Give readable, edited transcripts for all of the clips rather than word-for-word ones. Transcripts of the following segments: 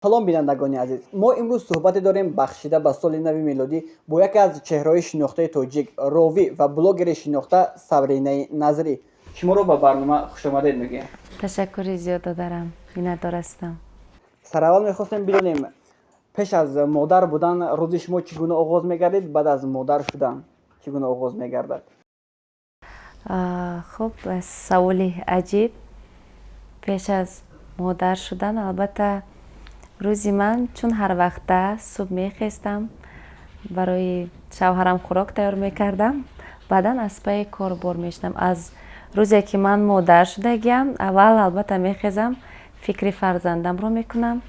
Салом, бинандагони азиз! Мо имрӯз суҳбате дорем, бахшида ба соли нави мелодӣ, бо яке аз чеҳраҳои шинохтаи тоҷик, ровӣ ва блогери шинохта Сабринаи Назрӣ. Шуморо ба барнома хушомадед мегӯем. Ташаккури зиёд, додарам, миннатдор ҳастам. Сараввал мехостем бидонем, пеш аз модар будан рӯзи шумо чӣ гуна оғоз мегардид, баъд аз модар шудан чӣ гуна оғоз мегардад? Хуб, саволи аҷиб. Пеш аз модар шудан, албатта, рӯзи ман чун ҳар вақта: субҳ мехестам, барои шавҳарам хӯрок тайёр мекардам, баъдан аз пайи корбор мешудам. Аз рӯзе ки ман модар шудагиам, аввал, албатта, мехезам, фикри фарзандамро мекунам,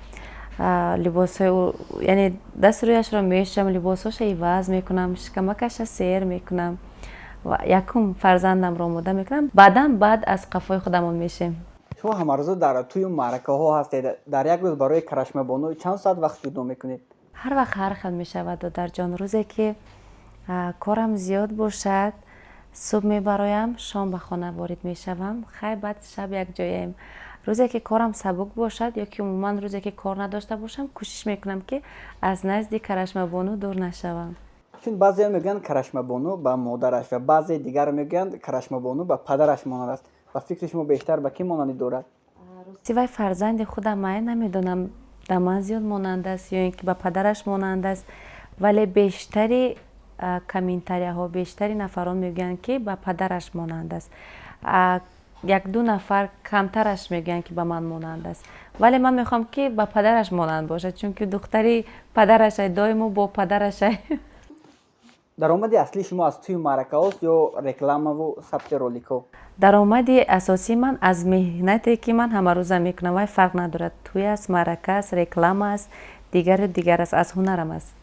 либосҳои, яъне дасту рӯяшро мешӯям, либосҳоша иваз мекунам, шикамакаша сер мекунам ва якум фарзандамро омода мекунам, баъдан баъд аз қафои худамон мешем. Шумо ҳамарӯза дар тӯю маъракаҳо ҳастед. Дар як рӯз барои Карашмабону чанд соат вақт ҷудо мекунед? Ҳар вақт ҳар хел мешавад, додарҷон. Рӯзе ки корам зиёд бошад, субҳ мебароям, шом ба хона ворид мешавам. Хай, баъд шаб якҷояем. Рӯзе ки корам сабук бошад ё ки умуман рӯзе ки кор надошта бошам, кӯшиш мекунам, ки аз назди Карашмабону дур нашавам. Чун баъзеҳо мегӯянд, Карашмабону ба модараш ва баъзе дигар мегӯянд, Карашмабону ба падараш монанд аст. Ба фикри шумо, бештар ба кӣ монандӣ дорад? Вай фарзанди худам ай, намедонам, ба ман зиёд монанд аст ё ин ки ба падараш монанд аст, вале бештари комментарияҳо, бештари нафарон мегӯянд, ки ба падараш монанд аст. Якду нафар камтараш мегӯянд, ки ба ман монанд аст, вале ман мехоҳам, ки ба падараш монанд бошад, чунки духтари падарашай, доимо бо падарашай. Даромади аслии шумо аз тӯю маъракаҳост ё рекламаву сабти роликҳо? Даромади асосии ман аз меҳнате, ки ман ҳамарӯза мекунам. Вай фарқ надорад: тӯй аст, маърака аст, реклама аст, дигару дигар аст, аз ҳунарам аст.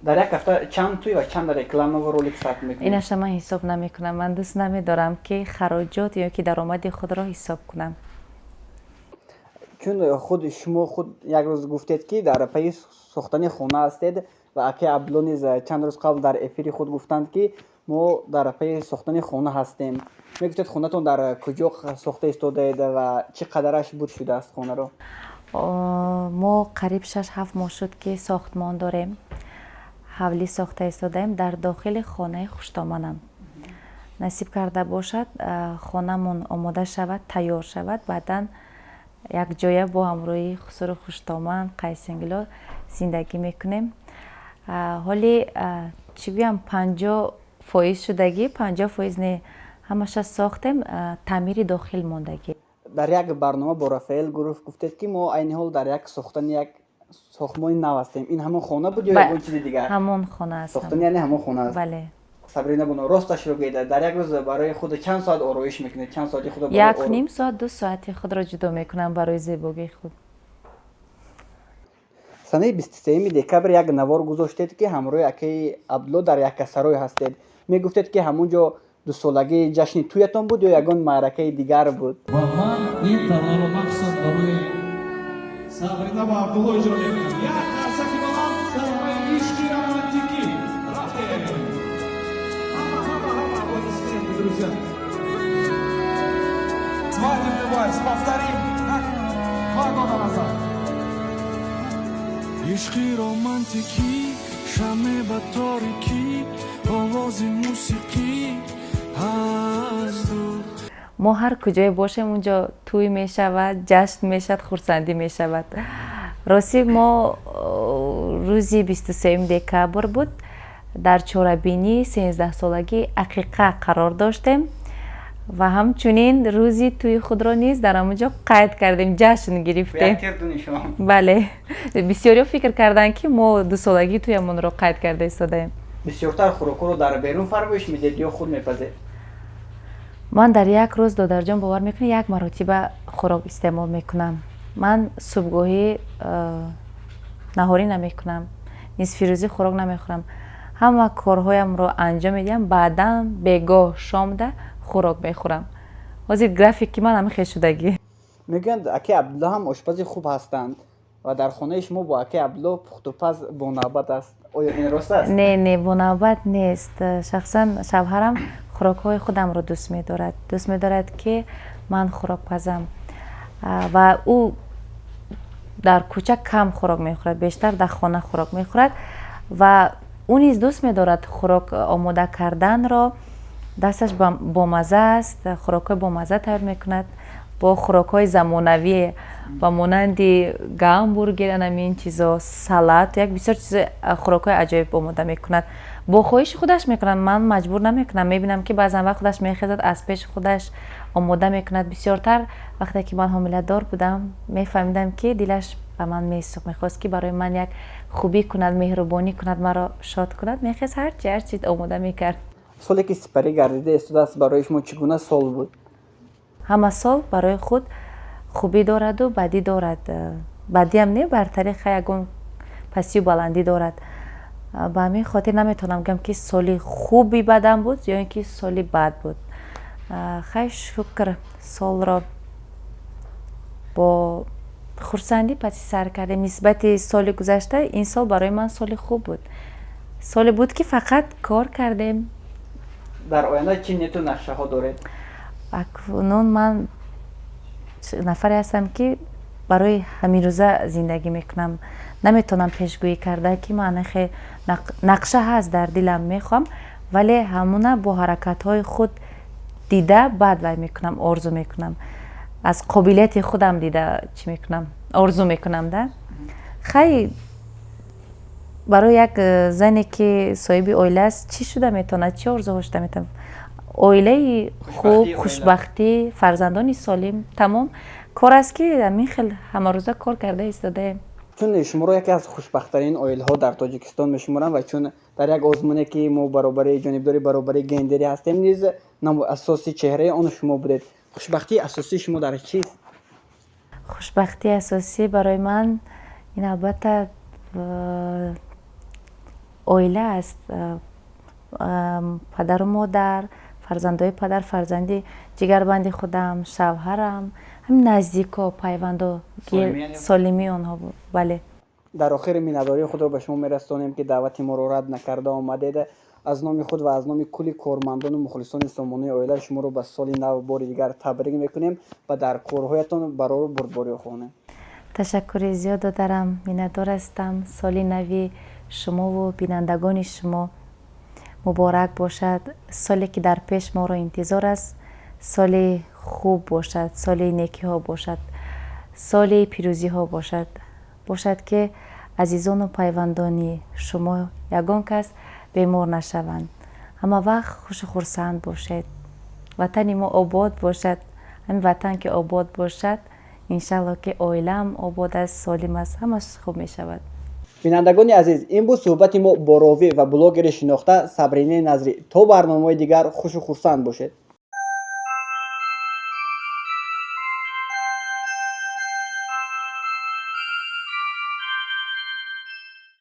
Дар як ҳафта чанд тӯй ва чанд рекламаву ролик сабт мекунед? Инаша ман ҳисоб намекунам. Ман дӯст намедорам, ки хароҷот ё ки даромади худро ҳисоб кунам. Чун худ шумо худ як рӯз гуфтед, ки дар пайи сохтани хона ҳастед, ва акаи Абдулло низ чанд рӯз қабл дар эфири худ гуфтанд, ки мо дар пайи сохтани хона ҳастем. Мегуфтед, хонатон дар куҷо сохта истодаед ва чӣ қадараш буд шудааст хонаро? Мо қариб 6-7 моҳ шуд, ки сохтмон дорем, ҳавлӣ сохта истодаем дар дохили хонаи хуштоманам. Насиб карда бошад, хонамон омода шавад, тайёр шавад, баъдан якҷоя бо ҳамроҳии хусуру хуштоман, қайсингило зиндагӣ мекунем. Ҳоли чӣ гӯям, 50% шудагӣ, 50% не, ҳамаша сохтем, таъмири дохил мондагӣ. Дар як барнома бо Рафаэл Гуров гуфтед, ки мо айни ҳол дар як сохтани як сохтмони нав ҳастем. Ин ҳамон хона буд ё ягон чизи дигар? Ҳамон хона аст. Сохтани, яъне ҳамон хона аст? Бале. Сабрина бону, росташро гӯед, дар як рӯз барои худ чанд соат ороиш мекунед? Чанд соати худро? 1,5 соат, 2 соати худро ҷудо мекунам барои зебогии худ. Санаи 23 декабр як навор гузоштед, ки ҳамроҳи акаи Абдулло дар Яккасарой ҳастед. Мегуфтед, ки ҳамон ҷо дусолагии ҷашни тӯятон буд ё ягон маъракаи дигар буд? Ва ман ин таронаро махсусан барои Сабрина ва Абдулло иҷро мекунам. Як қарсаки баланд, таронаи ишқи романтикӣ. Рафтем, ҳама, ҳама, ҳама, аплодисменты, друзья! Свадебный вальс повторим, как 2 года назад. Ишқи романтикӣ, шаме ба торикӣ, овози мусиқӣ аз дур. Мо ҳар куҷое бошем, унҷо тӯй мешавад, ҷашн мешавад, хурсандӣ мешавад. Ростӣ, мо рӯзи 23 декабр буд, дар чорабинии 13-солагии ақиқа қарор доштем ва ҳамчунин рӯзи тӯи худро низ дар ҳамон ҷо қайд кардем, ҷашн гирифтем. Бале, бисёриҳо фикр карданд, ки мо дусолагии тӯямонро қайд карда истодаем. Бисёртар хӯрокҳоро дар берун фармоиш медиҳед ё худ мепазед? Ман дар як рӯз, додарҷон, бовар мекунӣ, як маротиба хӯрок истеъмол мекунам. Ман субҳгоҳӣ наҳорӣ намекунам, нисфирӯзӣ хӯрок намехӯрам. Ҳама корҳоямро анҷом медиҳам, баъдан бегоҳ шомда хӯрок мехӯрам. Ҳозир графики ман ҳамин хел шудагӣ. Мегӯянд, акаи Абдулло ҳам ошпази хуб ҳастанд ва дар хонаи шумо бо акаи Абдулло пухтупаз бо навбат аст. Оё ин рост аст? Не, не, бо навбат нест. Шахсан шавҳарам хӯрокҳои худамро дӯст медорад, дӯст медорад, ки ман хӯрокпазам, ва ӯ Дар кӯча кам хӯрок мехӯрад, бештар дар хона хӯрок мехӯрад ва ӯ низ дӯст медорад хӯрок омода карданро. Дасташ бомазза аст, хӯрокҳои бомазза тайёр мекунад бо хӯрокҳои замонавӣ, ба монанди гамбургер, анамин чизо, салат, як бисёр чиз, хӯрокҳои аҷоиб омода мекунад. Бо хоҳиши худаш мекунад, ман маҷбур намекунам. Мебинам, ки баъзан вақт худаш мехезад, аз пеши худаш омода мекунад. Бисёртар вақте ки ман ҳомиладор будам, мефаҳмидам, ки дилаш ба ман месӯхт, мехост, ки барои ман як хубӣ кунад, меҳрубонӣ кунад, маро шод кунад. Мехест, ҳарчи ҳарчи омода мекард. Соле, ки сипарӣ гардида истодааст, барои шумо чӣ гуна сол буд? Ҳама сол барои худ хубӣ дораду бадӣ дорад. Бадиам не, бартари хай ягон пастию баландӣ дорад. Ба ҳамин хотир наметавонам гӯям, ки соли хуби бадам буд ё ин ки соли бад буд. Хай, шукр, солро бо хурсандӣ паси сар кардем. Нисбати соли гузашта ин сол барои ман соли хуб буд, соле буд, ки фақат кор кардем. Дар оянда чӣ нияту нақшаҳо доред? Акнун ман нафаре ҳастам, ки барои ҳаминрӯза зиндагӣ мекунам. Наметавонам пешгӯӣ карда, ки ман хе нақша ҳаст дар дилам, мехоҳам, вале ҳамуна бо ҳаракатҳои худ дида баъд вай мекунам, орзу мекунам. Аз қобилияти худам дида чӣ мекунам, орзу мекунам да. Хай, барои як зане, ки соҳиби оила аст, чӣ шуда метавонад, чӣ орзуҳо шуда метавонад? Оилаи хуб, хушбахтӣ, фарзандони солим, тамом. Кор аст, ки ҳамин хел ҳамарӯза кор карда истодаем. Чун шуморо яке аз хушбахттарин оилаҳо дар Тоҷикистон мешуморам ва чун дар як озмуне, ки мо баробари ҷонибдори баробарии гендерӣ ҳастем, низ асоси чеҳраи он шумо будед, хушбахтии асосии шумо дар чист? Хушбахтии асосӣ барои ман ин, албатта, оила аст: падару модар, фарзандои падар, фарзанди ҷигарбанди худам, шавҳарам, ҳамин наздико, пайвандо, солимии онҳо, бале. Дар охири миннатдории худро ба шумо мерасонем, ки даъвати моро рад накарда омадед. Аз номи худ ва аз номи кулли кормандону мухлисони сомонаи оила шуморо ба соли нав бори дигар табрик мекунем ва дар корҳоятон барору бурдборӣ хоҳонем. Ташаккури зиёд, додарам, миннатдор ҳастам. Соли нави шумову бинандагони шумо муборак бошад. Соле, ки дар пеш моро интизор аст, соли хуб бошад, соли некиҳо бошад, соли пирӯзиҳо бошад. Бошад, ки азизону пайвандони шумо ягон кас бемор нашаванд. Ҳама вақт хушу хурсанд бошед. Ватани мо обод бошад. Ҳамин ватан ки обод бошад, иншалло, ки оилаам обод аст, солим аст, ҳамаш хуб мешавад. Бинандагони азиз, ин буд суҳбати мо бо ровӣ ва блогери шинохта Сабринаи Назрӣ. То барномаҳои дигар хушу хурсанд бошед.